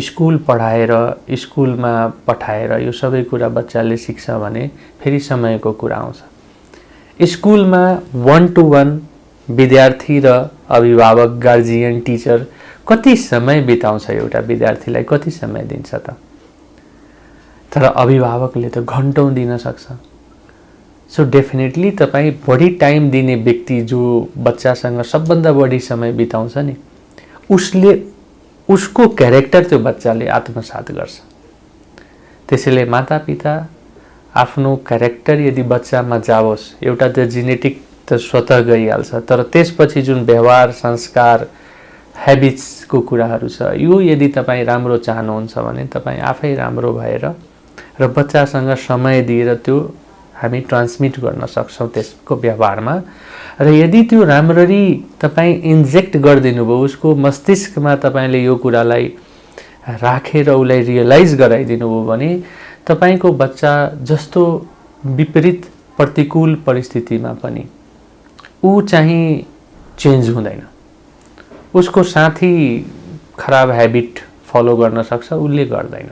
School पढाएर स्कुलमा पठाएर यो सबै कुरा बच्चाले सिक्छ भने फेरि समयको कुरा आउँछ। स्कुलमा 1 to 1 विद्यार्थी र अभिभावक, गार्जियन, टिचर कति समय बिताउँछ, एउटा विद्यार्थीलाई कति समय दिन्छ त? तर अभिभावकले त घण्टौं दिन सक्छ। सो डेफिनेटली तपाईं बढी टाइम दिने व्यक्ति जो बच्चासँग सबभन्दा बढी समय बिताउँछ नि, उसको क्यारेक्टर त्यो बच्चाले आत्मसात गर्छ। त्यसैले मातापिता आफ्नो क्यारेक्टर यदि बच्चामा जाओस्, एउटा त जेनेटिक त स्वतः गइहाल्छ, तर त्यसपछि जुन व्यवहार, संस्कार, ह्याबिट्सको कुराहरू छ, यो यदि तपाईं राम्रो चाहनुहुन्छ भने तपाईं आफै राम्रो भएर र बच्चासँग समय दिएर त्यो हामी ट्रान्समिट गर्न सक्छौं त्यसको व्यवहारमा। र यदि त्यो राम्ररी तपाईं इन्जेक्ट गरिदिनु भयो उसको मस्तिष्कमा, तपाईले यो कुरालाई राखेर उसलाई रियलाइज गराइदिनु भयो भने तपाईको बच्चा जस्तो विपरीत प्रतिकूल परिस्थितिमा पनि ऊ चाहिँ चेन्ज हुँदैन। उसको साथी खराब ह्याबिट फलो गर्न सक्छ, उसले गर्दैन।